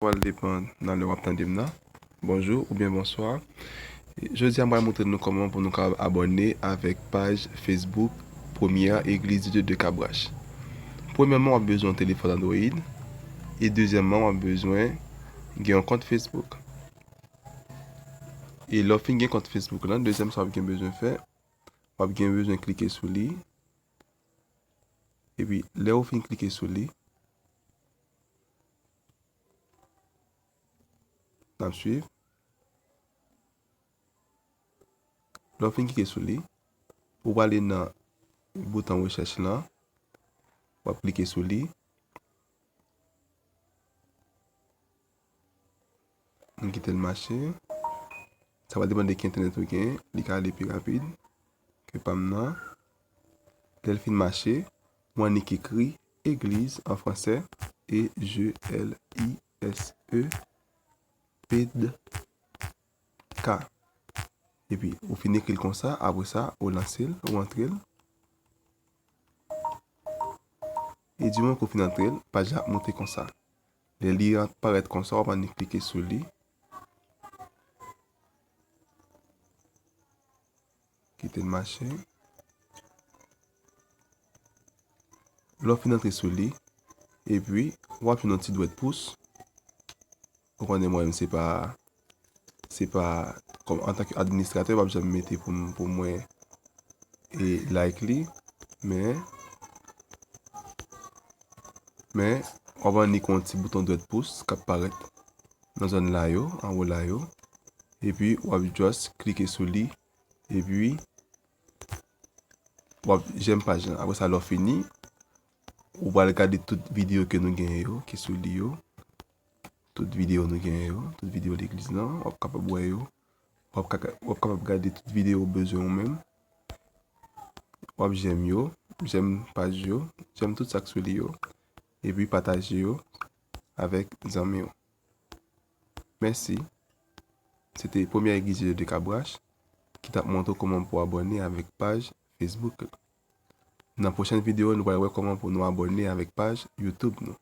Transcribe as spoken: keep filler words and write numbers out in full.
pral depann nan lè w ap tande m nan. Bonjou oubyen bonswa. Jodi a, m pral montre nou kòman pou nou ka abòne avèk paj Facebook Première Église de Dieu de Cabrach. Premyèman, w ap bezwen yon telefòn Android. E dezyèmman, w ap bezwen gen yon kont Facebook. E lè w fin gen kont Facebook lan, dezyèm sa w ap gen bezwen fè, w ap gen bezwen klike sou li. Epi, lè w fin klike sou li, n ap swiv. Lè w fin klike sou li, ou prale nan bouton rechèch lan, w ap klike sou li. M kite l mache. Sa va depann de ki entènèt ou gen. Li ka ale pi rapid ke pa m nan. Lè l fin mache, ou annik ekri église an fransè, E G L I S E P D K. Epi, ou fin ekri l konsa, apre sa, ou lanse l, ou antre l. E di moman ke w fin antre l, paj la ap moute konsa. Lè li parèt konsa, w ap annik klike sou li. Kite l mache. Lè w fin antre sou li, epi w ap jwenn yon ti dwèt pous. Ou konnen mwen menm se pa, se pa, kòm antanke administratè, m p ap janm mete pou m, pou mwen e like li, men, men, w ap annik yon ti bouton dwèt pous k ap parèt nan zòn la yo, anwo la yo, epi w ap just klike sou li, epi w ap jèm paj lan. Apre sa, lè w fini, ou pral gade tout videyo ke nou genyen yo, ki sou li yo. Tout videyo nou genyen yo, tout videyo legliz lan, w ap kapab wè yo. W ap kaka-, w ap kapab gade tout videyo ou bezwen ou menm. W ap jèm yo, jèm paj yo, jèm tout sa k sou li yo. Epi pataje yo avèk zanmi w. Mèsi. Se te Première Église de Cabrach ki t ap montre w kòman pou abòne avèk paj Facebook la. Nan pwochèn videyo, nou pral wè kòman pou nou abòne avèk paj YouTube nou.